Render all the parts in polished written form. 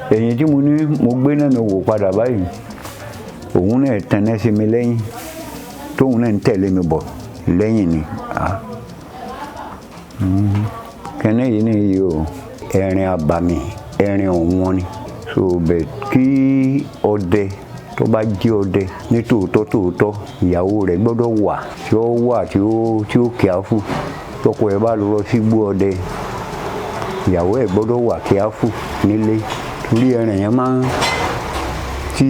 Ẹ̀yìn tí mo ní mo gbé náà mi wò padà báyìí, òun náà tẹ̀lé sí mi lẹ́yìn, tóun náà ń tẹ̀lé mi bọ̀ lẹ́yìn ni. Kẹ́nẹ́ yìí ni yìí o, ẹ̀rìn àbàmì, ẹ̀rìn ọ̀wọ́n ni. So bẹ̀ kí ọdẹ tó bá jẹ́ ọdẹ ní tòótọ́ tòótọ́, ìyàwó rẹ̀ gbọ́dọ̀ wà tí ó wà tí ó kíáfù. Tọkọ ẹ̀ bá lọ sígbó ọdẹ, ìyàwó ẹ̀ gbọ́dọ̀ wà kíáfù nílé. Torí ẹran yẹn máa ń, tí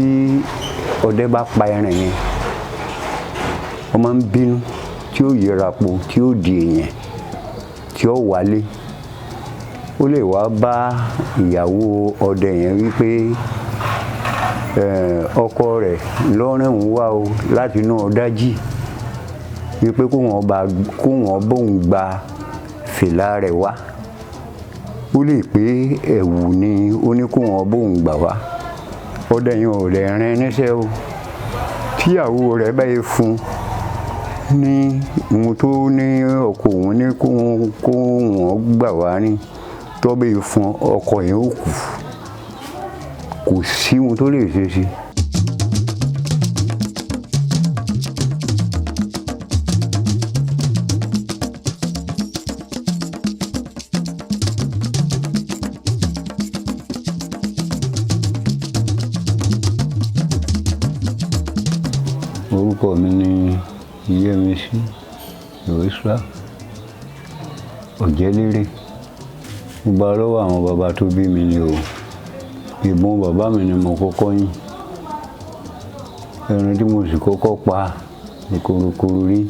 ọdẹ bá pa ẹran yẹn, ó máa ń bínú tí ó yẹra po, tí ó di èèyàn, tí ó wálé. Ó lè wá bá ìyàwó ọdẹ yẹn wípé ọkọ rẹ̀ lọ́rẹ́ òun wá o láti inú ọ̀dájì, wípé kó wọ́n bóun gba fìlà rẹ̀ wá. Ó lè pé ẹ̀wù ni ó ní kó wọ́n bóun gbà wá. Ọdẹ yẹn ò lè rìn níṣẹ́ o. Tíyàwó rẹ̀ bá yẹ fún ní ohun tó ní ọkọ òun ní kó wọ́n gbà wá ní, tó bá yẹ fún ọkọ yẹn ó kú. Kò sí ohun tó lè ṣe sí. Orúkọ mi ni Yẹ́misí Joshua Ọ̀jẹ́lérè. Mo gba lọ́wọ́ àwọn bàbá tó bí mi ni o. Ìbọn bàbá mi ni mo kọ́kọ́ yìn. Ẹran tí mo sì kọ́kọ́ pa ní korokoro rí.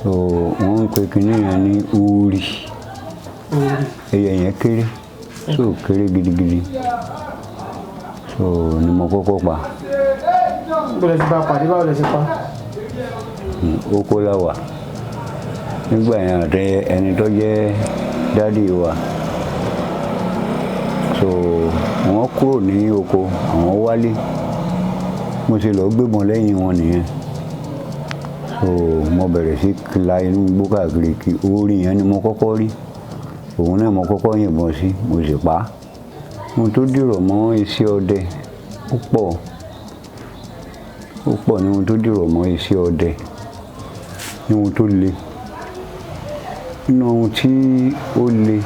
So wọ́n ń pe kinní yẹn ní orí. Ẹyẹ yẹn kéré, so kéré gidigidi. So ni mo kọ́kọ́ pa. Bó lẹ ti bá pàdé, báwo lẹ ṣe pa? Oko la wà. Nígbà yẹn àti ẹni tó jẹ́ dádì wa. So wọ́n kúrò ní oko, àwọn wálé. Mo ti lọ gbébọn lẹ́yìn wọn nìyẹn. So mo bẹ̀rẹ̀ sí la inú igbó káàkiri kí orí yẹn ni mo kọ́kọ́ rí. Òun náà mo kọ́kọ́ yìnbọn sí, mo sì pa á. Ohun tó dìrọ̀ mọ́ iṣẹ́ ọdẹ ó pọ̀. Ó pọ̀ ní ohun tó dìrọ̀ mọ́ iṣẹ́ ọdẹ, ní ohun tó le. Nínú ohun tí ó le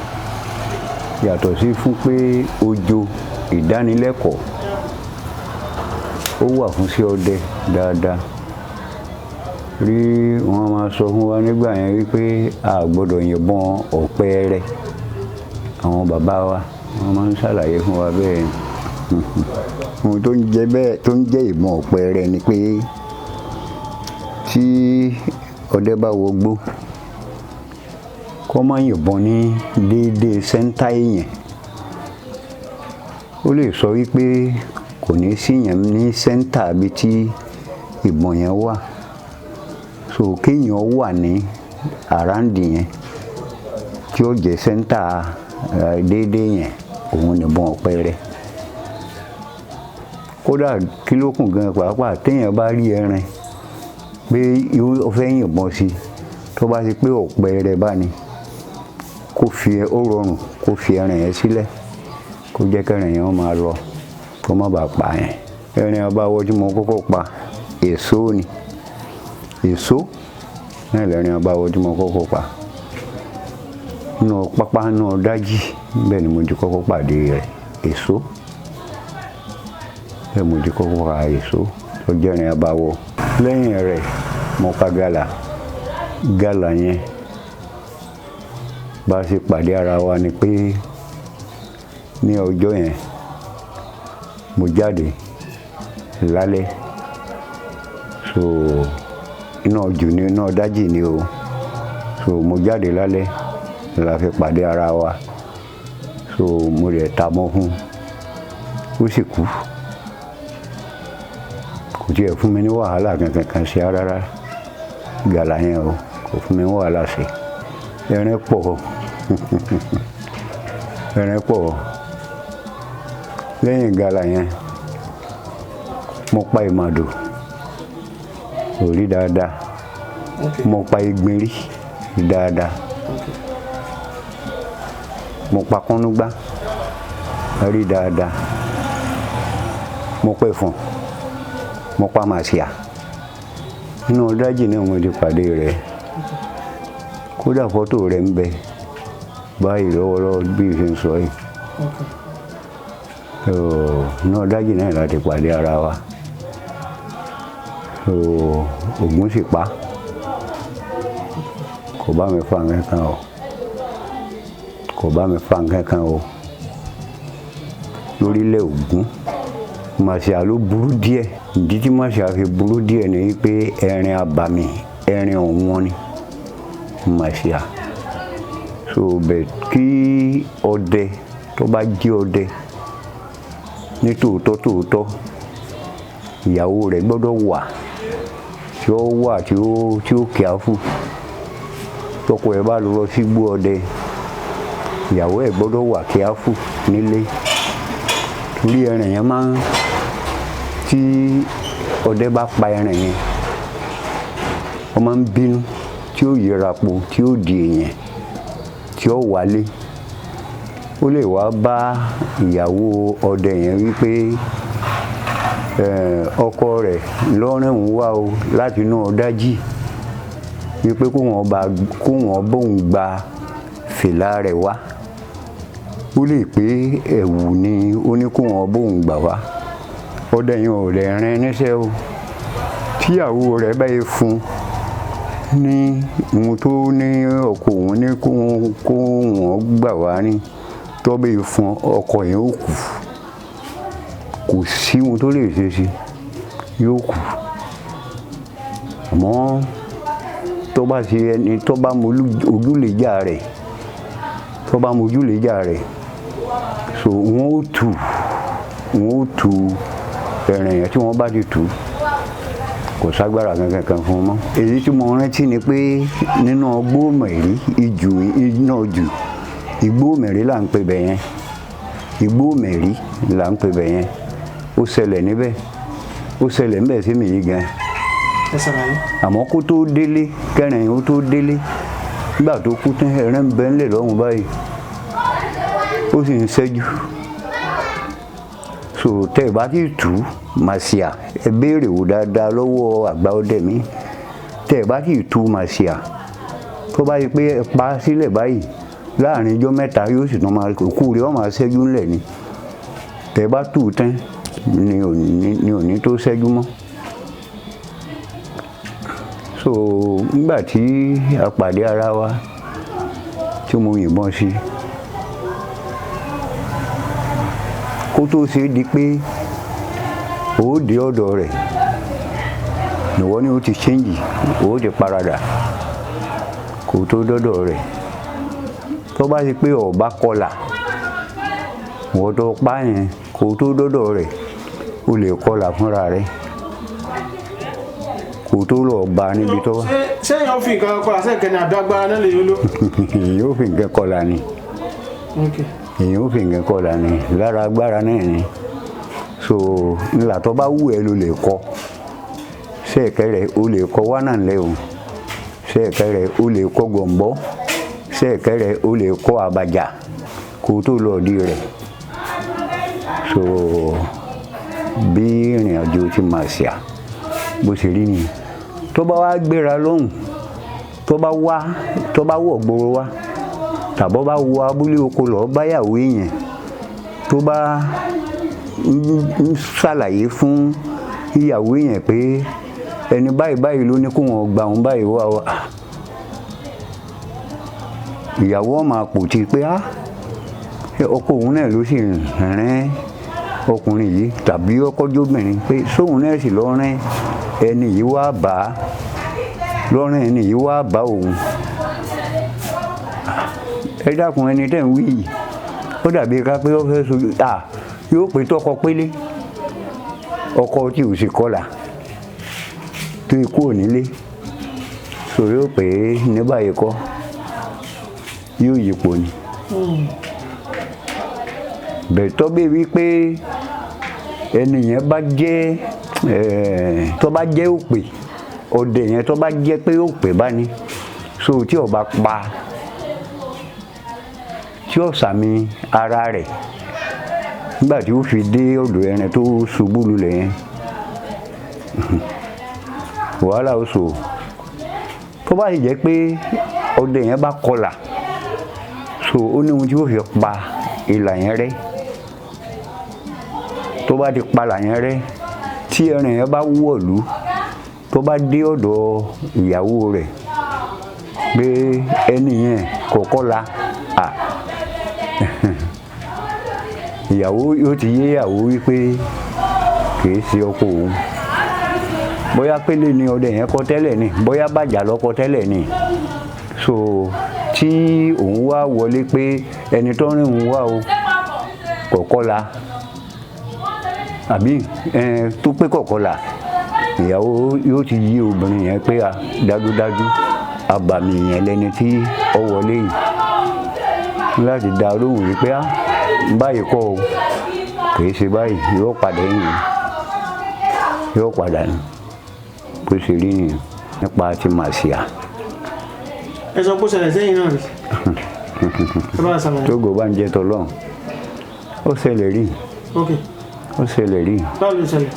yàtọ̀ sí fún pé ojo ìdánilẹ́kọ̀ọ́ ó wà fún iṣẹ́ ọdẹ dáadáa. Rí wọ́n máa sọ fún wa nígbà yẹn wípé a gbọ́dọ̀ yìnbọn ọ̀pẹ rẹ. Àwọn bàbá wa wọ́n máa ń ṣàlàyé fún wa bẹ́ẹ̀. Ohun tó ń jẹ́ bẹ́ẹ̀, tó ń jẹ́ ìbọn ọ̀pẹ rẹ ni pé tí ọdẹ bá wọgbó, kó má yìnbọn ní déédéé sẹ́ńtà èèyàn. Ó lè sọ wípé kò ní sí èèyàn ní sẹ́ńtà ibi tí ìbọn yẹn wà. So kéèyàn wà ní àrándì yẹn tí ó jẹ́ sẹ́ńtà déédéé yẹn, òun ni ìbọn ọ̀pẹ rẹ. Kódà kí ló kù gan pàápàá téèyàn bá rí ẹran pé ó fẹ́ yìnbọn sí, tó bá ti pé ọ̀pẹ rẹ bá ní, kó fi ó rọrùn kó fi ẹran yẹn sílẹ̀, kó jẹ́ kí ẹran yẹn máa lọ, kó má bàa pa yẹn. Ẹran abáwọ tí mo kọ́kọ́ pa, èso ni. Èso náà lẹ́ran abáwọ tí mo kọ́kọ́ pa. Nínú pápá náà dájì, bẹ́ẹ̀ ni mo ti kọ́kọ́ pàdé rẹ̀, èso. Bẹ́ẹ̀ mo ti kọ́kọ́ pa èso tó jẹ́ ẹran abáwọ. Lẹ́yìn rẹ̀ mo pa gàlà. Gàlà yẹn bá ṣe pàdé ara wa ni pé ní ọjọ́ yẹn mo jáde lálẹ́. So iná jù ni, iná dájì ni o. So mo jáde lálẹ́ la fi pàdé ara wa. So mo rẹ̀ ta mọ́ fún un, ó sì kú. Kò tiẹ̀ fún mi ní wàhálà kankan kan ṣe rárá. Gàlà yẹn o, kò fún mi ní wàhálà ṣe. Ẹran pọ̀. Ẹran pọ̀. Lẹ́yìn gàlà yẹn, mo pa ìmàdò, orí dáadáa. Mo pa ìgbín rí dáadáa. Mo pa kúnnúgbá. Rí dáadáa. Mo pẹ́ fún, mo pa màsíà. Nínú ọ̀dájì náà mo ti pàdé rẹ̀. Kódà fọ́tò rẹ̀ ń bẹ báyìí lọ́wọ́lọ́wọ́ bí n ṣe ń sọ yìí. Nínú ọ̀dájì náà láti pàdé ara wa. Ògún sì pa. Kò bá mi fa nǹkan kan o. Kò bá mi fa nǹkan kan o. Lórílẹ̀ Ògún, màsíà ló burú díẹ̀. Ìdí tí màsíà fi burú díẹ̀ ni wípé ẹrin abàmì, ẹrin ọ̀wọ́n ni màsíà. So bẹ̀ kí ọdẹ tó bá jẹ́ ọdẹ ní tòótọ́ tòótọ́, ìyàwó rẹ̀ gbọ́dọ̀ wà tí ó wà tí ó kíáfù. Tọkọ ẹ̀ bá lọ sígbó ọdẹ, ìyàwó ẹ̀ gbọ́dọ̀ wà kíáfù nílé. Torí ẹran yẹn máa ń, tí ọdẹ bá pa ẹran yẹn, ó máa ń bínú tí ó yẹra po, tí ó di èèyàn, tí ó wálé. Ó lè wá bá ìyàwó ọdẹ yẹn wípé ọkọ rẹ̀ lọ́rùn ń wá o láti inú ọ̀dájì, wípé kó wọ́n bóun gba fìlà rẹ̀ wá. Ó lè pé ẹ̀wù ni ó ní kó wọ́n bóun gbà wá. Ọdẹ yẹn ò lè rìn níṣẹ́ o. Tíyàwó rẹ̀ bá yẹ fún ní ohun tó ní ọkọ òun ní kó wọ́n gbà wá ní, tó bá yẹ fún ọkọ yẹn ó kú. Kò sí ohun tó lè ṣe sí, yóò kú. Àmọ́ tó bá ṣe ẹni tó bá mọ ojúlẹ̀jà rẹ̀, tó bá mọ ojúlẹ̀jà rẹ̀, so wọ́n ó tú ẹran yẹn. Tí wọ́n bá ti tú, kò ságbára kankan kan fún un mọ́. Èyí tí mo rántí ni pé nínú ọgbó mẹ̀rí, ijù iná jù, igbó mẹ̀rí là ń pè bẹ̀ yẹn. Igbó mẹ̀rí là ń pè bẹ̀ yẹn. Ó ṣẹlẹ̀ níbẹ̀. Ó ṣẹlẹ̀ níbẹ̀ sí mi yìí gan. Ẹ ṣàlàyé. Àmọ́ kó tó délé, kẹrin ó tó délé, nígbà tó kú tán, ẹran ń bẹ ńlẹ̀ lọ́rùn báyìí. Ó sì ń ṣẹ́jú. So tẹ́ ẹ bá ti tú màsíà, ẹ béèrè wò dáadáa lọ́wọ́ àgbà ọdẹ mi. Tẹ́ ẹ bá ti tú màsíà, tó bá yẹ pé ẹ pa á sílẹ̀ báyìí, láàrin ijọ́ mẹ́ta yóò sì tún máa kú rẹ̀, ó máa ṣẹ́jú ńlẹ̀ ni. Tẹ́ ẹ bá tú tán ni òní tó ṣẹ́jú mọ́. So nígbà tí a pàdé ara wa tí mo yìnbọn sí, kó tó ṣe di pé ó dé ọ̀dọ̀ rẹ̀, ìwọ ni ó ti ṣéǹjì, ó ti paradà kó tó dọ́dọ̀ rẹ̀. Tó bá ṣe pé ọba kọlà, ìwọ tó pa yẹn, kó tó dọ́dọ̀ rẹ̀, ó lè kọlà fúnra rẹ̀ kó tó lọ bá níbi tó wà. Ṣé èèyàn fi nǹkan kọlà sẹ́ẹ̀kẹ́ ni àbí agbára náà lè yó ló? Èèyàn ó fi nǹkan kọlà ni. Èèyàn ó fi nǹkan kọlà ni, lára agbára náà ni. So ńlá tó bá wù ẹ́ ló lè kọ. Sẹ́ẹ̀kẹ́ rẹ̀ ó lè kọ wánà ńlẹ̀ o. Sẹ́ẹ̀kẹ́ rẹ̀ ó lè kọ gọ̀m̀bọ́. Sẹ́ẹ̀kẹ́ rẹ̀ ó lè kọ àbàjá kó tó lọ di rẹ̀. So bí ìrìn àjò ti màsíà bó ṣe rí nìyẹn. Tó bá wá gbéra lóhùn, tó bá wá, tó bá wọ̀ gbòòrò wá, tàbó bá wọ abúlé oko lọ báyàwó èèyàn, tó bá ń ṣàlàyé fún ìyàwó èèyàn pé ẹni báyìí báyìí ló ní kó wọn gbà òun báyìí wá o. Ìyàwó ọmọ àpò ti pé á, ọkọ òun náà ló sì rán ọkùnrin yìí tàbí ọkọjọ́bìnrin pé sóun náà sì lọ rán ẹni yìí wá bá, lọ́rán ẹni yìí wá bá òun. Ẹ dákun ẹni tẹ́ ń wí yìí, ó dàbí ká pé ó fẹ́ sojú, à yóò pé tọkọ pélé, ọkọ tí ò sì kọlà tó ikú ò nílé. So yóò pé ní báyìí kọ́, yóò yípo ni. Bẹ̀tọ́ bí wípé ẹni yẹn bá jẹ́, tó bá jẹ́ òpè, ọdẹ yẹn tó bá jẹ́ pé òpè bá ní, so tí ó bá pa, tí ó sàmì ara rẹ̀, Nígbà tí ó fi dé ọ̀dọ̀ ẹran tó ṣubú lulẹ̀ yẹn, wàhálà ó sọ. Tó bá sì jẹ́ pé ọdẹ yẹn bá kọlà, so ó ní ohun tí ó fi pa ìlà yẹn rẹ́. Tó bá ti pa ìlà yẹn rẹ́, tí ẹran yẹn bá wọ̀lú, tó bá dé ọ̀dọ̀ ìyàwó rẹ̀ pé ẹni yẹn kò kọlà, à ìyàwó yóò ti yé ìyàwó wípé kìí ṣe ọkọ òun. Bóyá pélé ni ọdẹ yẹn kọ tẹ́lẹ̀ ni, bóyá bàjá lọ kọ tẹ́lẹ̀ ni. So tí òun wá wọlé pé ẹni tó rìn òun wá o kò kọlà, àbí tó pé kò kọlà, ìyàwó yóò ti yí obìnrin yẹn pé a dájúdájú abàmì yẹn lẹni tí ó wọlé yìí, láti dá lóhùn wípé a báyìí kọ́ o, kìí ṣe báyìí, yóò padà yìí, yóò padà ní bó ṣe rí nìyẹn nípa ti màsíà. Ẹ sọ pé ó ṣẹlẹ̀ sẹ́yìn náà rí. Ẹ bá wa ṣàlàyé. Tógo bá ń jẹ tọlọ́run, ó ṣẹlẹ̀ rí. Ok. Ó ṣẹlẹ̀ rí. Báwo ló ṣẹlẹ̀?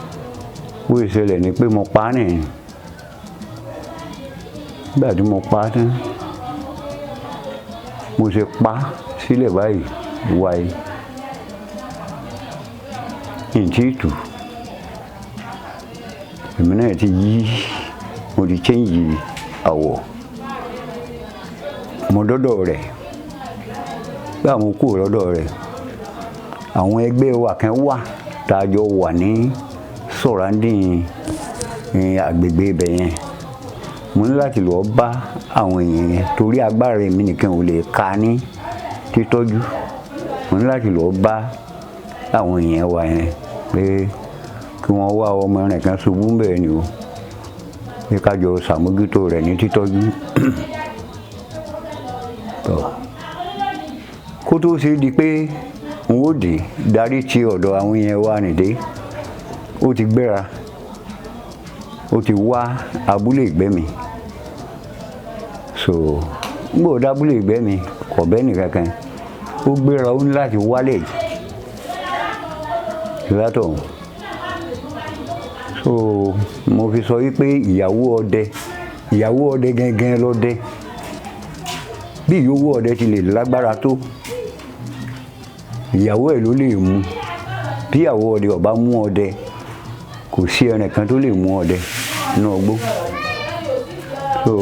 Bó ṣe ṣẹlẹ̀ ni pé mo pa á nìyẹn. Nígbà tí mo pa á tán, mo ṣe pa á sílẹ̀ báyìí wáyé, ntí tù èmi náà ti yí, mo ti chẹ́ǹjì àwọ̀. Mo dọ́dọ̀ rẹ̀. Bí àwọn kúrò lọ́dọ̀ rẹ̀, àwọn ẹgbẹ́ wa kan wà tá a jọ wà ní sọ̀ràndìn agbègbè ibẹ̀ yẹn. Mo ní láti lọ́ọ́ bá àwọn èèyàn yẹn torí agbára èmi nìkan ò lè ka ní títọ́jú. Mo ní láti lọ́ọ́ bá àwọn èèyàn wa yẹn pé kí wọ́n wá ọmọ rẹ̀ kan ṣubú ń bẹ̀ ni o, pé ká jọ ṣàmójútó rẹ̀ ní títọ́jú. Tọ́ kó tó ṣe di pé n ó dé darí ti ọ̀dọ̀ àwọn yẹn wá nìdé, ó ti gbéra, ó ti wá abúlé ìgbẹ́ mi. So n gbọ́dọ̀ dábúlé ìgbẹ́ mi kò bẹ́ẹ̀ nìkankan, ó gbéra, ó ní láti wálẹ̀ látọ̀. So mo fi sọ wípé ìyàwó ọdẹ, ìyàwó ọdẹ gẹ́gẹ́ lọ́dẹ. Bí ìyàwó ọdẹ ti lè lágbára tó, ìyàwó ẹ̀ ló lè mú. Bí ìyàwó ọdẹ ò bá mú ọdẹ, kò sí ẹnìkan tó lè mú ọdẹ nínú ọgbó. So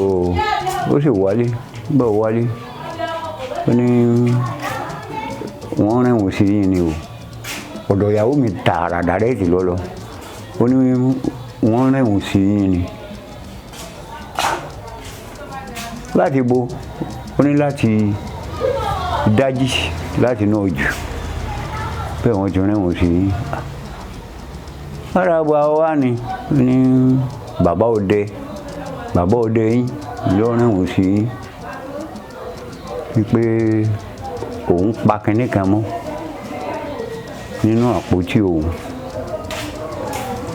ó sì wálé, bá wálé, ó ní wọ́n rìn wọ́n sí yín ni o. Ọ̀dọ̀ ìyàwó mi tààrà dàrẹ́ẹ̀tì lọ́lọ́. Ó ní wọ́n rìn wọ́n sí yín ni. Láti bo, ó ní láti dájí láti inú ọjù. Bẹ́ẹ̀ wọ́n ti rìn wọ́n sí yín. Lára bá wa ni, ní bàbá ọdẹ, bàbá ọdẹ yín ló rìn wọ́n sí yín. Wípé òun pa kinní kan mọ́ nínú àpótí òun.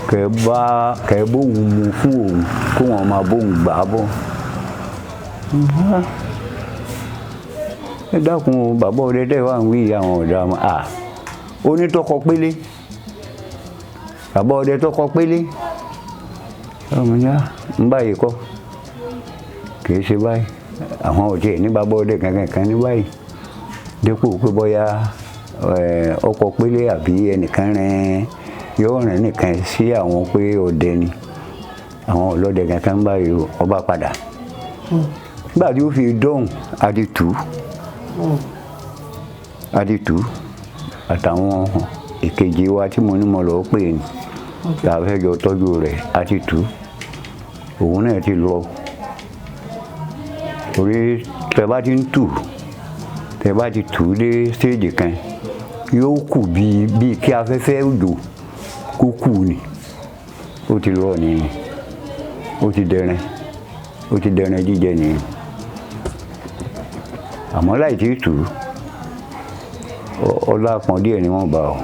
Kẹ́ bá, kẹ́ bóun mu fún òun, kó wọn máa bóun gbà á bọ̀. Ẹ dákun o, bàbá ọdẹ tẹ́ wà ń wí àwọn ọ̀dà mọ́. À, ó ní tọkọ pélé. Bàbá ọdẹ tọkọ pélé. Ọmọ ní à, ń báyìí kọ́. Kì í ṣe báyìí. Àwọn ò tiẹ̀ ní bàbá ọdẹ kankan kan ní báyìí. Dípò pé bóyá ọkọ pélé àbí ẹnìkan rìn, yóò rìn nìkan sí àwọn pé ọdẹ ni. Àwọn ọlọ́dẹ kankan ń báyìí o, ọba padà. Nígbà tí ó fi dọ́hùn, a ti tù ú. A ti tù ú. Àtàwọn ìkejì wa tí mo ní mo lọ pè ní. Tá a fẹ́ jọ tọ́jú rẹ̀, a ti tù ú. Òun náà ti lọ. Torí tẹ bá ti ń tù, tẹ bá ti tù ú dé stéèjì kan, yóò kù bí, bí kí afẹ́fẹ́ òjò kó kù ni. Ó ti lọ nìyẹn. Ó ti dẹrẹ. Ó ti dẹrẹ jíjẹ nìyẹn. Àmọ́ láì tí tù ú, ọlá pọn díẹ̀ ni wọ́n bá ọ.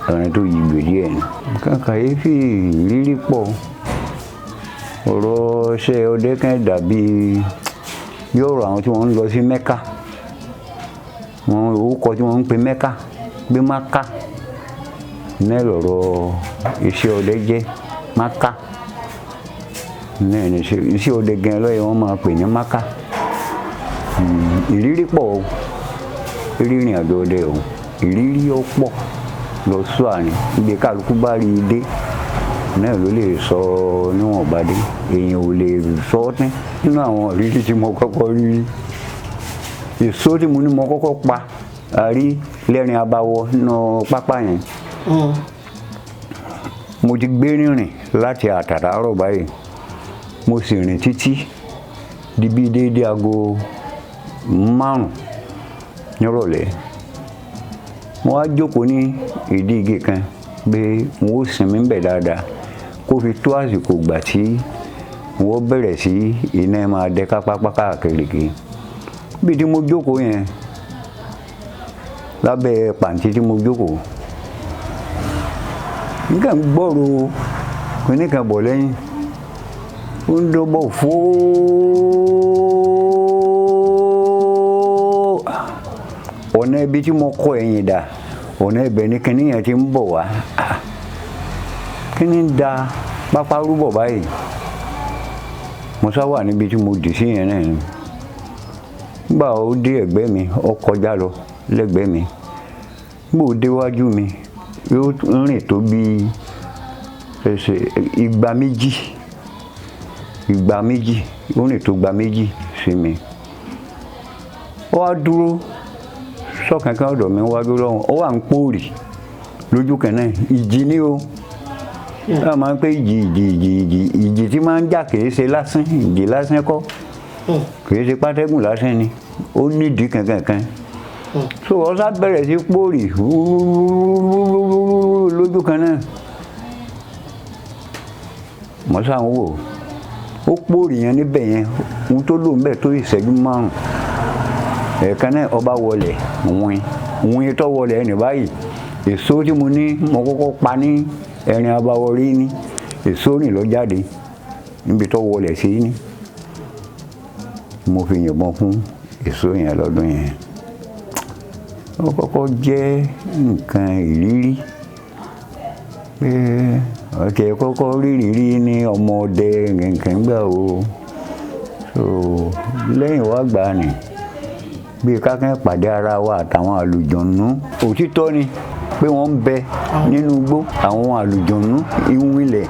Ẹran tó yí gbè díẹ̀ ni. Nǹkan kàyéfì rírí pọ̀. Ọ̀rọ̀ iṣẹ́ ọdẹ kan dàbí bí ọ̀rọ̀ àwọn tí wọ́n ń lọ sí Mẹ́kà. Wọ́n orúkọ tí wọ́n ń pe Mẹ́kà, pé Mákà. Ní lọ̀rọ̀ iṣẹ́ ọdẹ jẹ́ máká náà ní iṣẹ́ ọdẹ gan lọ́yẹ̀ wọ́n máa pè ní máká. Ìrírí pọ̀ o, rírìn àjò ọdẹ o, ìrírí ó pọ̀ lọ sọ àárín ibi kálukú bá rí i dé náà ló lè sọ níwọ̀nba dé, èèyàn ò lè sọ ọ́ tán. Nínú àwọn ìrírí tí mo kọ́kọ́ rí rí, èso tí mo ní mo kọ́kọ́ pa àrí lẹ́rìn abawọ nínú pápá yẹn. Mo ti gbé rìnrìn láti àtàràárọ̀ báyìí, mo sì rìn títí di bí déédéé aago 5 nírọ̀lẹ́. Mo wá jókòó ní ìdí igi kan pé n ó sinmi ń bẹ̀ dáadáa kó fi tó àsìkò ìgbà tí n ó bẹ̀rẹ̀ sí iná máa dẹ kápápá káàkiri kiri. Bí tí mo jókòó yẹn lábẹ́ pàǹtí tí mo jókòó, nǹkan gbọ́rò kíní kan bọ̀ lẹ́yìn, ó ń dọ́bọ̀ fóó. Ọ̀nà ibi tí mo kọ ẹ̀yìn dà, ọ̀nà ibẹ̀ ni kíní yẹn ti ń bọ̀ wá. Kíní ń da pápá rúbọ̀ báyìí? Mo sá wà níbi tí mo dì sí yẹn náà ni. Nígbà ó dé ẹ̀gbẹ́ mi, ó kọjá lọ lẹ́gbẹ̀ẹ́ mi. Nígbà ó dé iwájú mi, yóò rìn tó bí ẹsẹ̀ igba méjì, igba méjì, ó rìn tó igba méjì sí mi. Ó wá dúró sọ́kànkán ọ̀dọ̀ mi wájú lọ́hùn, ó wà ń pòrì lójú kan náà. Ìjì ni o. A máa ń pé ìjì, ìjì, ìjì, ìjì, ìjì tí máa ń jà kìí ṣe lásán, ìjì lásán kọ́, kìí ṣe pátẹ́gùn lásán ni, ó nídìí kankankan. So ó sá bẹ̀rẹ̀ sí pòrì lójú kan náà. Mo sá ń wò ó pòrì yẹn níbẹ̀ yẹn, ohun tó lò ń bẹ̀ tó ìṣẹ́jú márùn-ún. Ẹ̀ẹ̀kan náà ọba wọlé wín wín tó wọlé ẹni báyìí. Èso tí mo ní mo kọ́kọ́ pa ní ẹ̀rìn abawọrí ní èso rìn lọ jáde níbi tó wọlé sí ní. Mo fi yìnbọn fún èso yẹn lọ́dún yẹn. Ó kọ́kọ́ jẹ́ nǹkan ìrírí pé ọ̀kẹ́ kọ́kọ́ rírìírí ní ọmọdé nǹkan gbà o. So lẹ́yìn wá gbà ni bí kákẹ́ pàdé ara wa àtàwọn àlùjọ̀nú. Òtítọ́ ni pé wọ́n ń bẹ nínú igbó àwọn àlùjọ̀nú, ìwìn ilẹ̀,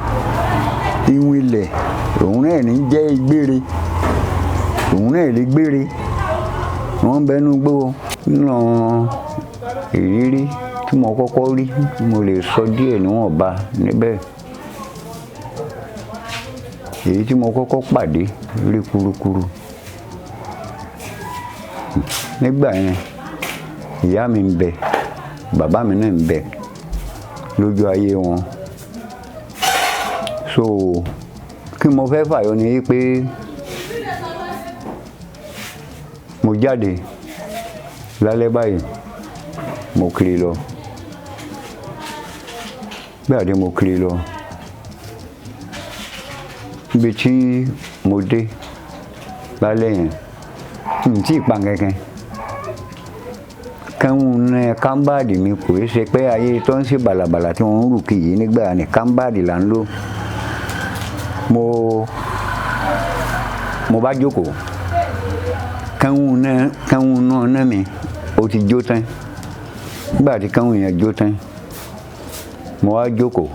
ìwìn ilẹ̀, òun náà ní jẹ́ ìgbére, òun náà lè gbére. Wọ́n ń bẹ nínú igbó. Nínú ìrírí tí mo kọ́kọ́ rí, mo lè sọ díẹ̀ níwọ̀nba níbẹ̀. Èyí tí mo kọ́kọ́ pàdé rí kurukuru. Nígbà yẹn, ìyá mi ń bẹ, bàbá mi náà ń bẹ lójú ayé wọn. So kí mo fẹ́ fàyọ ni pé mo jáde lálẹ́ báyìí, mo kiri lọ. Nígbà tí mo kiri lọ, níbi tí mo dé lálẹ́ yẹn, n tí ì pa kankan. Kẹ́hún ní kámbáàdì mi kò ṣe pé ayé tó ń ṣe bàlàbàlà tí wọ́n ń rù kì í nígbà ní kámbáàdì là ń lò. Mo bá jókòó, kẹ́hún náà ná mi, ó ti jó tán. Nígbà tí kẹ́hún yẹn jó tán, mo wá jókòó,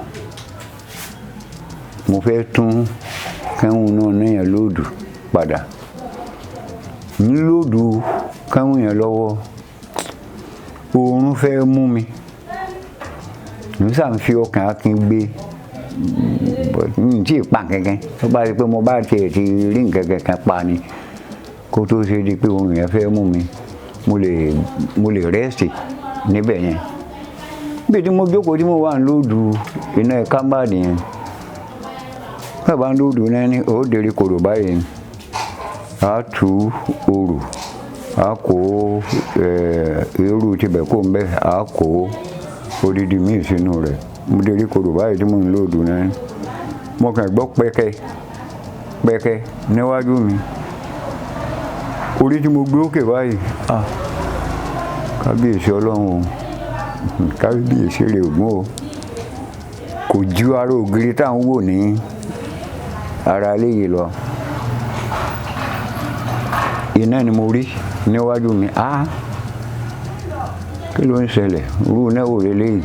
mo fẹ́ tún kẹ́hún náà ná yẹn lóòdù padà. Ń lóòdù kẹ́hún yẹn lọ́wọ́, oorun fẹ́ mú mi. N sá ń fi ọkàn akin gbé, but n tí ì pa kankan. Tó bá rí pé mo bá tiẹ̀ ti rí nǹkan kankan pa ni, kó tó ṣe di pé oorun yẹn fẹ́ mú mi, mo lè rẹ́sì níbẹ̀ yẹn. Bí tí mo jókòó tí mo wà ń lóòdù iná kámbáàdì yẹn, bàbá ń lóòdù náà ní ó dèrè kòrò báyìí, a tú òrù, a kó eérú tibẹ̀ kó ń bẹ́, a kó odidi míì sínú rẹ̀. Mo dèrè kòrò báyìí tí mò ń lóòdù náà, mo kàn gbọ́ pẹ́kẹ́ pẹ́kẹ́ níwájú mi. Orí tí mo gbé òkè báyìí, ah, kábíyèsí Ọlọ́run o, kábíyèsí rẹ̀ Ògún o. Kò ju ara ògiri tá à ń wò ní ara léyìí lọ. Iná ni mo rí níwájú mi. Ah, kí ló ń ṣẹlẹ̀? Irú náà wò leléyìí?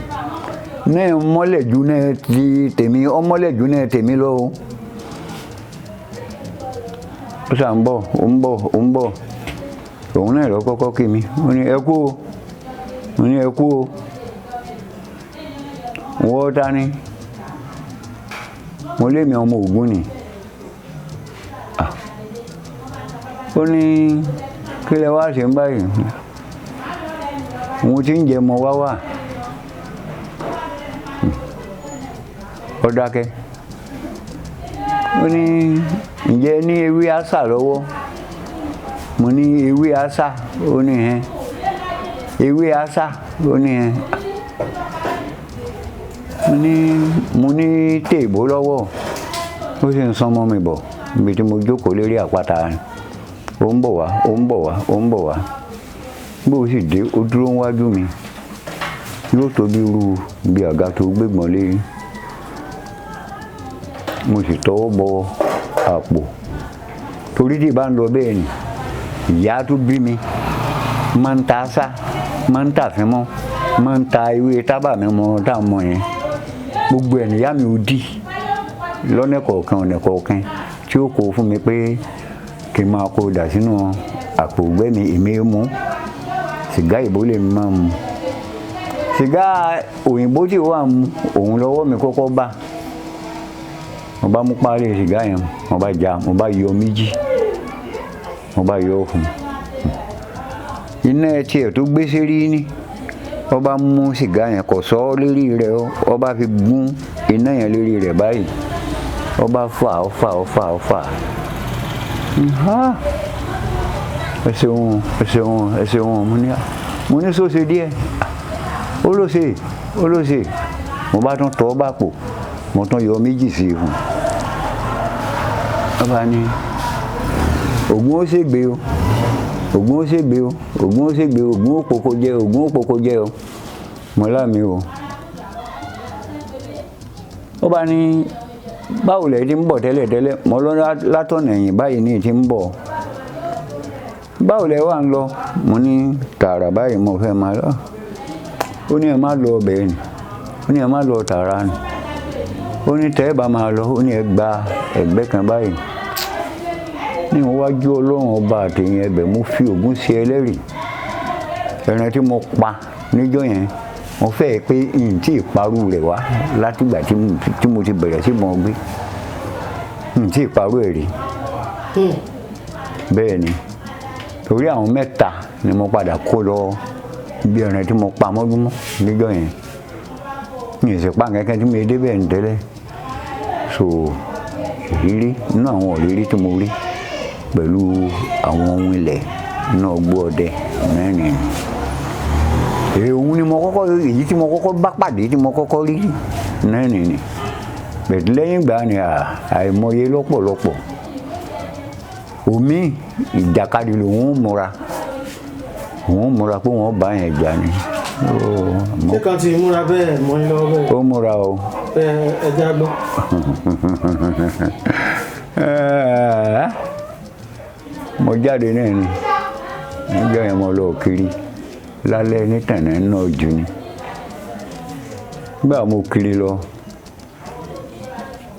Náà mọ́lẹ̀ ju náà ti tèmi, ọ mọ́lẹ̀ ju náà tèmi lọ o. Ó sà ń bọ̀, ó ń bọ̀, ó ń bọ̀. Òun náà lọ kọ́kọ́ kí mi. Ó ní ẹ kú o. Mo ní ẹ kú o. Wọ́n ta ni? Mo lé mi ọmọ Ògún ni. Ah. Ó ní kí lẹ wá ṣe ń báyìí? Mo ti ń jẹ mọ wá wà. Ó dákẹ́. Ó ní ǹjẹ́ ní ewé asà lọ́wọ́? Mo ní ewé asà. Ó ní hẹn. Ewé asà. Ó ní hẹn. Mo ní téèbó lọ́wọ́. Ó sì ń sán mọ́ mi bọ̀ níbi tí mo jókòó lérí àpáta. Ó ń bọ̀ wá, ó ń bọ̀ wá, ó ń bọ̀ wá. Bó o sì dé, ó dúró níwájú mi. Yóò tó bí irú bí àga tó gbégbọ̀n lé. Mo sì tọwọ́ bọ àpò. Torí tí ìbá ń lọ bẹ́ẹ̀ ni, ìyá tó bí mi máa ń ta asá, máa ń tà fún mọ́, máa ń ta ewé tábà mi mọ́ tá a mọ̀ yẹn. Gbogbo ẹ̀ nìyá mi ò dì lọ́nà kọ̀ọ̀kan, ọ̀nà kọ̀ọ̀kan tí ó kó fún mi pé kí n máa kó dà sínú àpò ìgbẹ́ mi, èmi mú. Sìgá ìbò lè máa mu. Sìgá òyìnbó tí ó wà mu, òun lọ́wọ́ mi kọ́kọ́ bá. Mo bá mú páálí sìgá yẹn, mo bá já, mo bá yọ méjì, mo bá yọ fún un. Iná ẹtì ẹ̀ tó gbé sérí ní. Ó bá mú sìgá yẹn kò sọ ọ́ lérí rẹ̀ o. Ó bá fi gún iná yẹn lérí rẹ̀ báyìí. Ó bá fà, ó fà, ó fà, ó fà. Ha! Ẹ ṣeun, ẹ ṣeun, ẹ ṣeun. Mo ní sóse díẹ̀. Ó ló ṣe, ó ló ṣe. Mo bá tún tọ́ bá pò, mo tún yọ méjì sí i fún un. Ó bá ní Ògún ó ṣègbè o. Ògún ó ṣègbè o. Ògún ó ṣègbè o. Ògún ó poko jẹ o. Ògún ó poko jẹ o. Mo lá mi o. Ó bá ní báwo lẹ ti ń bọ̀ tẹ́lẹ̀ tẹ́lẹ̀? Mo lọ látọ̀nà ẹ̀yìn báyìí ní ti ń bọ̀. Báwo lẹ wà ń lọ? Mo ní tààrà báyìí mo fẹ́ máa lọ. Ó ní ẹ má lọ ọbẹ̀ ni. Ó ní ẹ má lọ tààrà ni. Ó ní tẹ́ ẹ bá máa lọ, ó ní ẹ gba ẹ̀gbẹ́ kan báyìí. Ní iwájú Ọlọ́run ọba àtẹ̀yìn ẹbẹ̀ mo fi Ògún ṣe ẹlẹ́rìí. Ẹran tí mo pa níjọ́ yẹn, mo fẹ́ pé n tí ì parú rẹ̀ wá látìgbà tí mo ti bẹ̀rẹ̀ sí mọ̀ gbé. N tí ì parú ẹ̀ rí. Bẹ́ẹ̀ ni. Torí àwọn mẹ́ta ni mo padà kó lọ bí ẹran tí mo pa mọ́júmọ́ níjọ́ yẹn. Mi ò sì pa nǹkan tí mo dé bẹ́ẹ̀ ní tẹ́lẹ̀. So ìrírí nínú àwọn ìrírí tí mo rí pẹ̀lú àwọn ohun ilẹ̀ nínú ọgbó ọdẹ mẹ́rin. Òun ni mo kọ́kọ́, èyí tí mo kọ́kọ́ bá pàdé tí mo kọ́kọ́ rí náà nìyí. Bẹ̀ẹ̀ lẹ́yìn ìgbà ni àìmọye lọ́pọ̀lọpọ̀. Omi ìjàkadì lòun ń múra. Òun ń múra pé wọ́n bá yẹn jà ni. Ṣé kan ti múra bẹ́ẹ̀ mọ́ ní lọ́wọ́ bẹ́ẹ̀? Ó múra o. Ẹ já gbọ́. Mo jáde náà ni. Níjọ́ yẹn mo lọ kiri lálẹ́ ní tànà náà jù ni. Nígbà mo kiri lọ,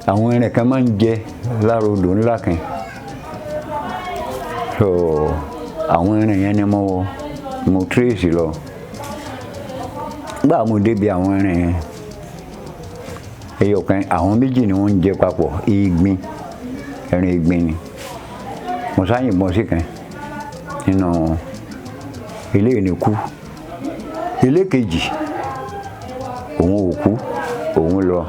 àwọn ẹran kan máa ń jẹ lára odò ńlá kan. So àwọn ẹran yẹn ni mo trace lọ. Nígbà mo débi àwọn ẹran yẹn, ẹyọ kan, àwọn méjì ni wọ́n ń jẹ papọ̀, ìgbín, ẹran ìgbín ni. Mo sá yìnbọn sí kan nínú ilé ìní kú. Ilé kejì, òun ò kú, òun lọ.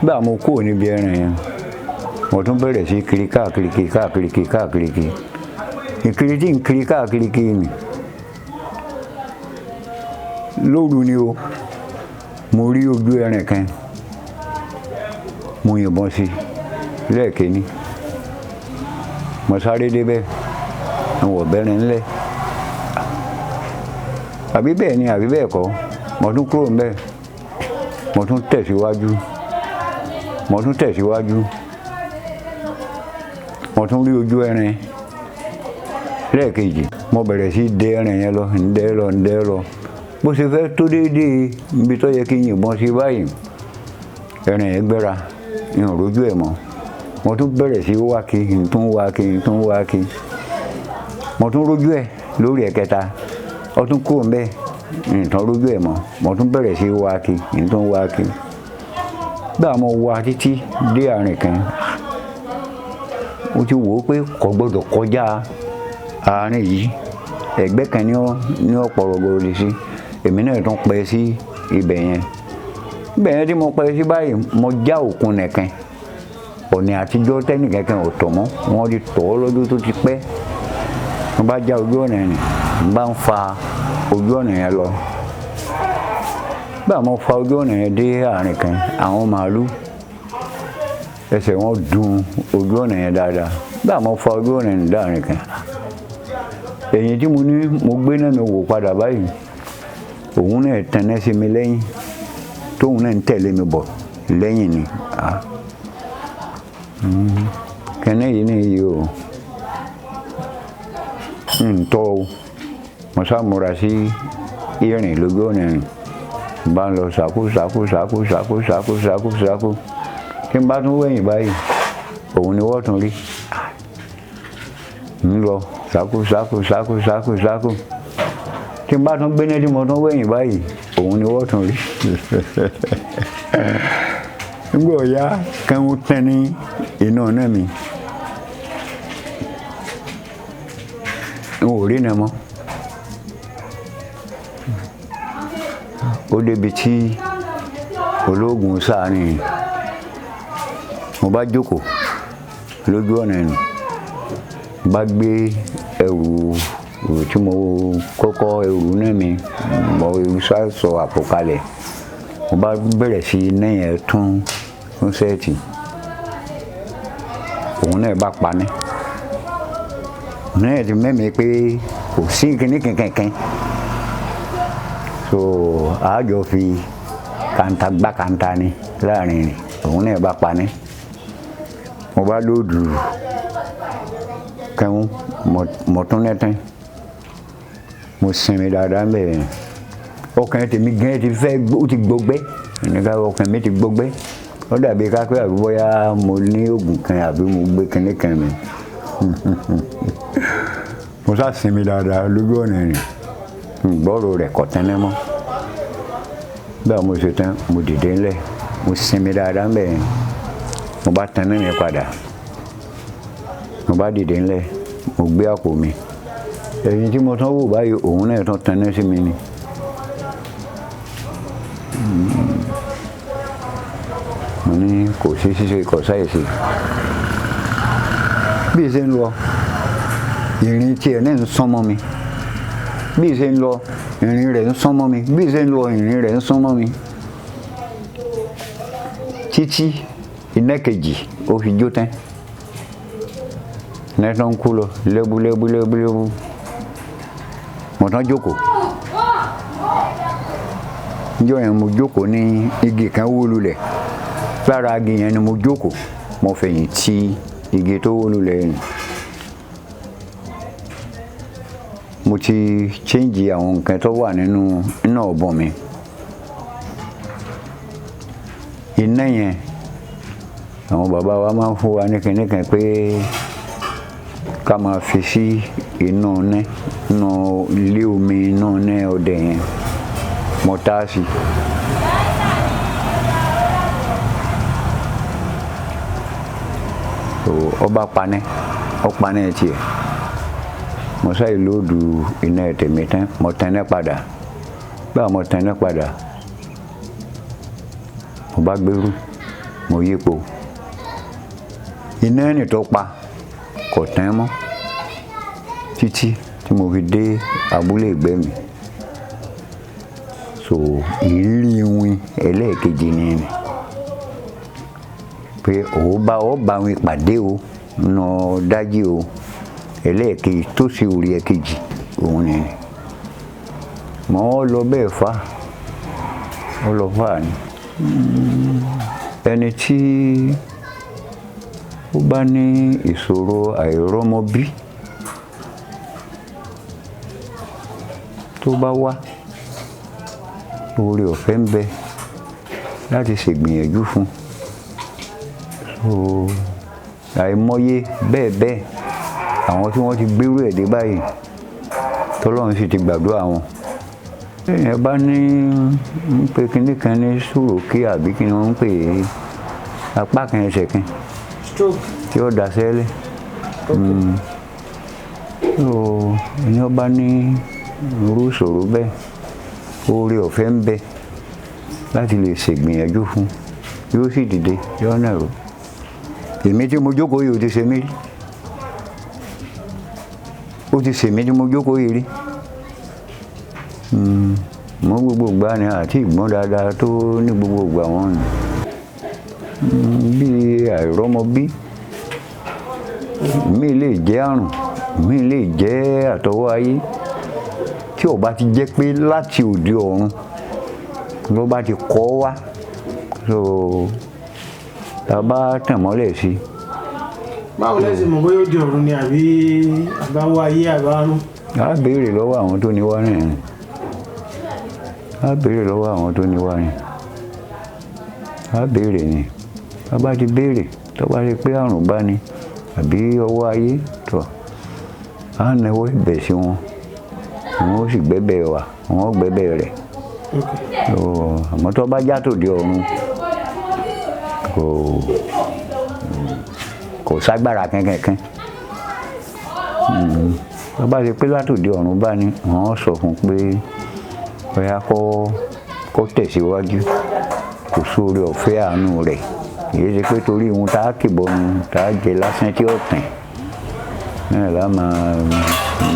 Nígbà mo kúrò níbi ẹran yẹn, mo tún bẹ̀rẹ̀ sí kiri káàkiri kiri káàkiri kiri káàkiri kiri. Ìkiri tí ń kiri káàkiri kiri ni. Lóru ni o, mo rí ojú ẹran kan, mo yìnbọn sí lẹ́ẹ̀kẹ́ni. Mo sáré débẹ̀, mo wọ̀ bẹ́rin ńlẹ̀. Àbí bẹ́ẹ̀ ni àbí bẹ́ẹ̀ kọ́, mo tún kúrò ńbẹ̀. Mo tún tẹ̀síwájú, mo tún tẹ̀síwájú, mo tún rí ojú ẹran lẹ́ẹ̀kejì. Mo bẹ̀rẹ̀ sí dẹ ẹran yẹn lọ, ń dẹ lọ, ń dẹ lọ. Bó ṣe fẹ́ tó déédéé níbi tó yẹ kí n yìnbọn sí báyìí, ẹran yẹn gbéra, n ò rójú ẹ̀ mọ́. Mo tún bẹ̀rẹ̀ sí wá kí n tún wá kí n tún wá kí. Mo tún rójú ẹ̀ lórí ẹ̀kẹta, ó tún kúrò ńbẹ̀, n tún rójú ẹ̀ mọ́. Mo tún bẹ̀rẹ̀ sí wá kí n tún wá kí. Gbà mo wá títí dé àárín kan, mo ti wò ó pé kò gbọdọ̀ kọjá àárín yìí. Ẹ̀gbẹ́ kan ní ó pọ̀rọ̀gọ̀rọ̀ sí, èmi náà tún pẹ́ sí ibẹ̀ yẹn. Ibẹ̀ yẹn tí mo pẹ́ sí báyìí, mo já òkun nìkan. Ọ̀nà àtijọ́ tẹ́nì kankan ò tọ̀ mọ́, wọ́n ti tọ̀ ọ́ lọ́dún tó ti pẹ́. Mo bá já ojú ọ̀nà yẹn, mo bá ń fa ojú ọ̀nà yẹn lọ. Gbà mo fa ojú ọ̀nà yẹn dé àárín kan, àwọn màálù ẹsẹ̀ wọn dùn ojú ọ̀nà yẹn dáadáa. Gbà mo fa ojú ọ̀nà yẹn dé àárín kan, èyí tí mo ní mo gbé náà mi wò padà báyìí, òun náà tẹnẹ́ sí mi lẹ́yìn, tóun náà ń tẹ̀lé mi bọ̀ lẹ́yìn ni. Kẹ́nẹ́ yìí ni yìí o, ń tọ́ o. Mo sá múra sí ìrìn lójú ọ̀nà rìn. Mo bá ń lọ ṣàkó ṣàkó ṣàkó ṣàkó ṣàkó ṣàkó ṣàkó. Tí n bá tún wẹ̀yìn báyìí, òun ni wọ́n tún rí. Ń lọ ṣàkó ṣàkó ṣàkó ṣàkó ṣàkó. Tí n bá tún gbé ní tí mo tún wẹ̀yìn báyìí, òun ni wọ́n tún rí. Nígbà ọ̀yá kẹ́hún tẹ́ ní iná náà mi. N ò rí iná mọ́. Ó débi tí ológun sáàrin. Mo bá jókòó lójú ọ̀nà ẹnu, mo bá gbé ẹrù tí mo kọ́kọ́ ẹrù náà mi, mo sá sọ àpò kalẹ̀. Mo bá bẹ̀rẹ̀ sí iná yẹn tún sẹ́ẹ̀tì. Òun náà bá paná. Òun náà ti mẹ́mi pé kò sí kíní kankan. So àjọ fi kanta gbá kanta ni láàrin rìn. Òun náà bá paná. Mo bá lóòdù kẹ́hún, mo tún nẹ́tẹ́. Mo sinmi dáadáa ńbẹ̀ yẹn. Ọkàn tèmi gan ti fẹ́, ó ti gbọgbẹ́. Nígbà ọkàn mi ti gbọgbẹ́. Ó dàbí ká pé àbí bóyá mo ní oògùn kan àbí mo gbé kíní kan mi. Mo sá sinmi dáadáa lójú ọ̀nà rìn. Ìgbọ́rò rẹ̀ kò tẹ́lẹ̀ mọ́. Bí mo ṣe tán, mo dìde ńlẹ̀. Mo sinmi dáadáa ńbẹ̀ yẹn. Mo bá tan iná mi padà. Mo bá dìde ńlẹ̀, mo gbé àpò mi. Ẹ̀yìn tí mo tún wò báyìí, òun náà tún taná sí mi ni. Mo ní kò sí ṣíṣe, kò sáyè sí. Bí ṣe ń lọ, ìrìn tí ẹ̀ náà ń sán mọ́ mi. Bí ṣe ń lọ, ìrìn rẹ̀ ń sán mọ́ mi. Bí ṣe ń lọ, ìrìn rẹ̀ ń sán mọ́ mi. Títí iná kejì ó fi jó tán. Iná tó ń kú lọ lẹ́bú lẹ́bú lẹ́bú lẹ́bú. Mo tán jókòó. Níjọ́ yẹn mo jókòó ní igi kan wó lulẹ̀. Lára igi yẹn ni mo jókòó. Mo fẹ̀yìn tì igi tó wó lulẹ̀ yẹn. Mo ti change àwọn nǹkan tó wà nínú iná ọ̀bọ̀n mi. Iná yẹn, àwọn bàbá wa máa ń fún wa ní kíní kan pé ká máa fi sí inú iná, inú ilé omi inú iná ọdẹ yẹn. Mo tá sí. So ọba paná, ó paná tiẹ̀. Mo sá ìlóòdù iná tèmi tán, mo tẹná padà. Gbà mo tẹná padà, mo bá gbérú, mo yípo. Iná ẹni tó pa kò tán mọ́ títí tí mo fi dé abúlé ìgbẹ́ mi. So ìrírí win ẹlẹ́ẹ̀kejì ni ni pé ó bá ó bá win pàdé o, nà dájí o. Ẹlẹ́ẹ̀kejì tó sì orí ẹ̀kejì òun ni ni. Mọ̀ ọ́ lọ bẹ́ẹ̀ fà, ó lọ fà ni. Ẹni tí ó bá ní ìṣòro àìrọ́mọbí tó bá wá, oore ọ̀fẹ́ ń bẹ láti ṣègbìyànjú fún. So àìmọye bẹ́ẹ̀ bẹ́ẹ̀ àwọn tí wọ́n ti gbérú ẹ̀ dé báyìí tọ́lọ́run sì ti gbàdúrà wọn. Èèyàn bá ní ń pe kinní kan ní sùròkè àbí kí ni wọ́n ń pè é, apá kan ẹsẹ̀ kan Stroke. tí ó da sẹ́lẹ̀. So ẹni ó bá ní irú ìṣòro bẹ́ẹ̀, oore ọ̀fẹ́ ń bẹ láti lè ṣègbìyànjú fún, yóò sì dìde yóò nàró. Èmi tí mo jókòó yìí ó ti ṣe mí rí, ó ti ṣe mí tí mo jókòó yìí rí. Mo gbogbo ìgbà ni àti ìgbọ́n dáadáa tó ní gbogbo ìgbà wọn ni. Bí àìrọ́mọbí, mi lè jẹ́ àrùn, mi lè jẹ́ àtọwọ́ ayé. Tí ó bá ti jẹ́ pé láti òde ọ̀run ló bá ti kọ́ wá, so tá a bá tàn mọ́lẹ̀ sí. Báwo lẹ ṣe mọ̀ bóyá òde ọ̀run ni àbí àbáwọ̀ ayé àbárùn? A béèrè lọ́wọ́ àwọn tó ní wá nìyẹn. A béèrè lọ́wọ́ àwọn tó ní wá ni. A béèrè ni. Tá a bá ti béèrè, tó bá rí pé àrùn bá ní àbí ọwọ́ ayé tọ̀, á náwó ẹ̀bẹ̀ sí wọn. Wọn ó sì gbẹ́bẹ̀ wá, wọn ó gbẹ́bẹ̀ rẹ̀. Àmọ́ tó bá já tòde ọ̀run, kò ságbára kankankan. Tó bá rí pé látòde ọ̀run bá ní, wọ́n sọ fún un pé bóyá kó tẹ̀síwájú, kò sóore ọ̀fẹ́ àánú rẹ̀. Kì í ṣe pé torí ohun tá a kìbọnu tá a jẹ lásán tí ó tàn náà la máa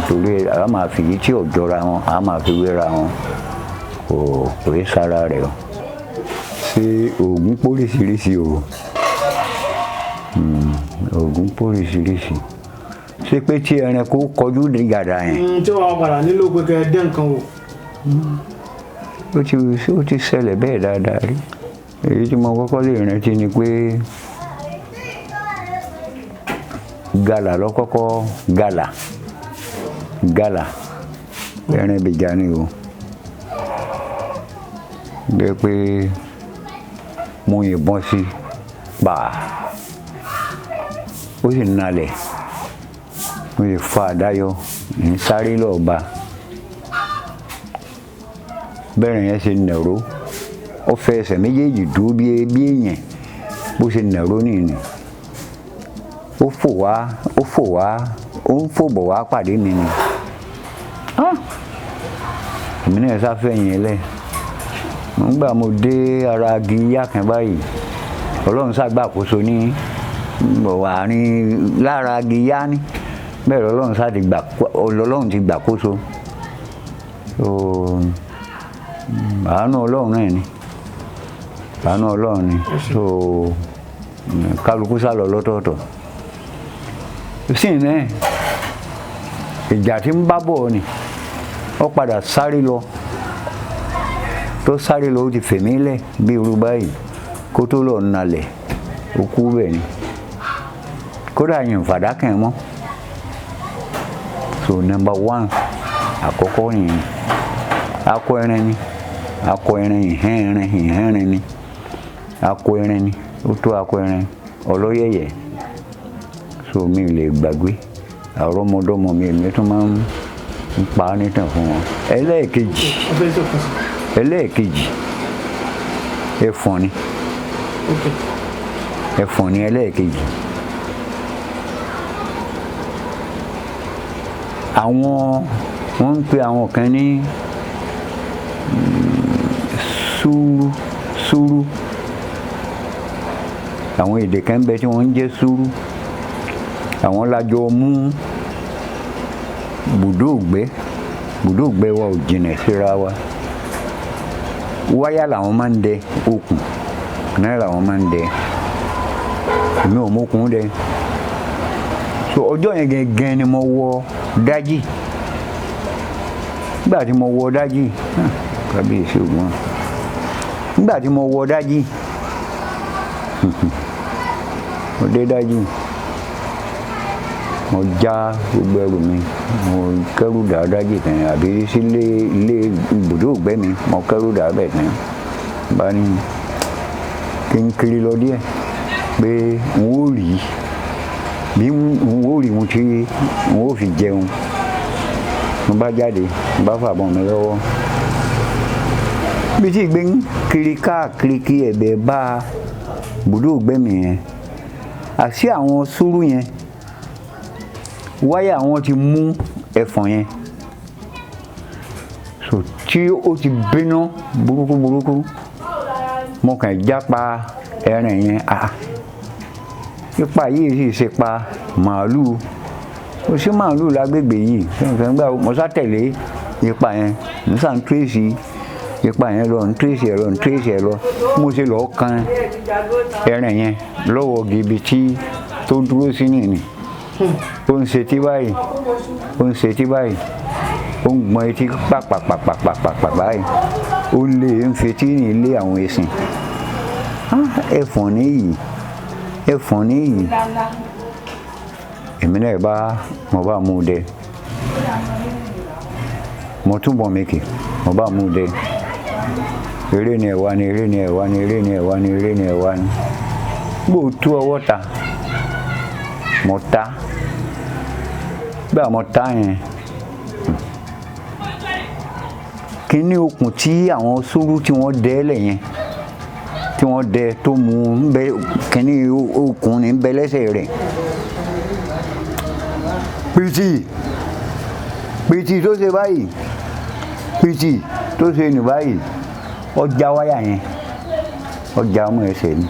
torí a máa fi yìí tí ò jọra wọn, a máa fi wéra wọn, kò í sára rẹ̀ o. Ṣé oògùn póríṣiríṣi o? Oògùn póríṣiríṣi. Ṣé pé tí ẹranko kọjú ní gàdá yẹn? Tí wàá padà nílò pé kẹ́ ẹ dẹ́ nǹkan wò. Ó ti ṣẹlẹ̀ bẹ́ẹ̀ dáadáa rí. Èyí tí mo kọ́kọ́ lè rántí ni pé gàlà ló kọ́kọ́ gàlà gàlà ẹran ìbìjà ni o. Jẹ́ pé mo yìnbọn sí pa, ó sì nalẹ̀, mo sì fa àdá yọ, ń sáré lọ́ọ́ bá. Bẹ́ẹ̀ yẹn ṣe nàró, ó fẹ́ ẹsẹ̀ méjèèjì dúró bí èèyàn bó ṣe nàró nìyẹn. Ó fò wá, ó fò wá, ó ń fò bọ̀ wá pàdé mi ni. Èmi náà sá fẹ̀yìn lẹ̀. Nígbà mo dé ara igi yá kan báyìí, Ọlọ́run ṣàgbàkóso ní àárín lára igi yá ní. Bẹ́ẹ̀ lọ́lọ́run ti gbàkóso. So àánú Ọlọ́run náà ni. Àánú Ọlọ́run ni. So kálukú sá lọ lọ́tọ̀ọ̀tọ̀. Sí ní ìjà tí ń bá bọ̀ ni, ó padà sáré lọ. Tó sáré lọ ó ti fèmí lẹ̀ bí irú báyìí kó tó lọ nalẹ̀, ó kú bẹ́ẹ̀ ni. Kódà yìí ń fàdá kàn mọ́. So number one àkọ́kọ́ nìyẹn. Akọ ẹran ni, akọ ẹran ìhẹ́n ẹran ìhẹ́n ẹran ni. Akọ ẹran ni, ó tó akọ ẹran ọlọ́yẹ̀yẹ̀. So mi lè gbàgbé àrọ́mọdọ́mọ mi, èmi tún máa ń pa á nítàn fún wọn. Ẹlẹ́ẹ̀kejì ẹfọ̀n ni. Ẹfọ̀n ni ẹlẹ́ẹ̀kejì. Àwọn wọ́n ń pe àwọn kan ní súrú súrú. Àwọn èdè kan bẹ tí wọ́n ń jẹ́ súrú. Àwọn lájọ mú bùdó ògbẹ́ wa ò jìnà síra wa. Wáyà làwọn máa ń dẹ, okùn náà làwọn máa ń dẹ. Èmi ò mọ̀kùn dẹ. So ọjọ́ yẹn gẹ́gẹ́ ni mo wọ dájì. Nígbà tí mo wọ dájì, kábíyèsí ògùn. Nígbà tí mo wọ dájí, mo dé dájí, mo já gbogbo ẹrù mi, mo kẹ́rù dà dájí tán àbí sílé ilé ibùdó ìgbẹ́ mi, mo kẹ́rù dà bẹ̀ tán. Bá ní kí n kiri lọ díẹ̀ pé n ó rí bí n ó rí ohun tí n ó fi jẹun. Mo bá jáde, mo bá fàbọn mi lọ́wọ́. Bí tí ìgbé ń kiri káàkiri kí ẹ̀bẹ̀ bá ibùdó ìgbẹ́ mi yẹn, àṣé àwọn sùúrù yẹn, wáyà wọn ti mú ẹ̀fọn yẹn. So tí ó ti bínú burúkú burúkú, mo kàn jápa ẹran yẹn. Ah, ipa yìí sì ṣe pa màálù. Kò sí màálù lágbègbè yìí. Fẹ́ǹfẹ́ǹ gbà mo sá tẹ̀lé ipa yẹn, mo sá ń tírèsì ipa yẹn lọ, ń tírèsì ẹ̀ lọ, ń tírèsì ẹ̀ lọ. Mo ṣe lọ́ọ́ kan ẹran yẹn lọ́wọ́ gibi tí tó dúró sí nìyí. Ó ń ṣe tí báyìí, ó ń ṣe tí báyìí, ó ń gbọ́n etí pàpàpàpàpàpà báyìí. Ó lé ń fetí ní ilé àwọn ẹṣin. Ah, ẹ̀fọn níyì, ẹ̀fọn níyì. Èmi náà bá, mo bá mú un dẹ. Mo túbọ̀ mi kì, mo bá mú un dẹ. Eré ni ẹ̀wá ni, eré ni ẹ̀wá ni, eré ni ẹ̀wá ni, eré ni ẹ̀wá ni. Bó tú ọwọ́ ta, mo ta. Gbà mo ta yẹn, kíní okùn tí àwọn sùúrù tí wọ́n dẹ lẹ̀ yẹn, tí wọ́n dẹ tó mú un bẹ, kíní okùn ní bẹ lẹ́sẹ̀ rẹ̀. Pìtì, pìtì tó ṣe báyìí, pìtì tó ṣe nì báyìí, ó já wáyà yẹn, ó já mọ́ ẹsẹ̀ mi.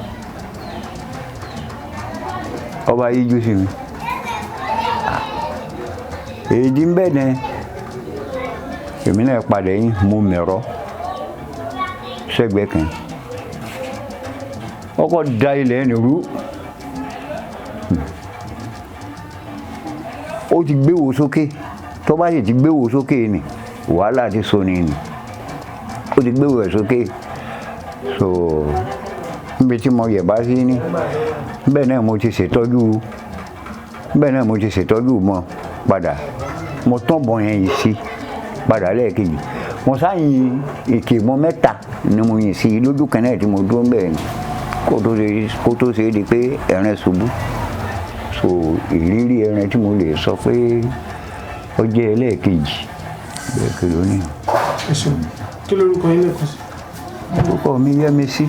Ọba yíjú sí mi. Èyí ń bẹ̀ ní, èmi náà padà yín, mo mẹ̀rọ sẹ́gbẹ̀ẹ́ kan. Ọkọ̀ da ilẹ̀ ẹni rú. Ó ti gbé wo sókè. Tó bá sì ti gbé wo sókè ni, wàhálà ti so ni ni. Ó ti gbé wo ẹ̀ sókè. So níbi tí mo yẹ̀ bá sí ní, bẹ́ẹ̀ náà mo ti ṣètọ́jú, bẹ́ẹ̀ náà mo ti ṣètọ́jú mọ́ padà. Mo tán bọ̀ yẹn yìí sí padà lẹ́ẹ̀kejì. Mo sáyìn ìkè mọ́ mẹ́ta ni mo yìn sí lójú kan náà tí mo dúró bẹ́ẹ̀ ni. Kó tó ṣe é di pé ẹran ṣubú. So ìrírí ẹran tí mo lè sọ pé ó jẹ́ ẹlẹ́ẹ̀kejì bẹ́ẹ̀ kí ló ní. Ẹ ṣeun. Kí lorúkọ yín lẹ́ẹ̀kan sí? Orúkọ mi Yẹ́misí.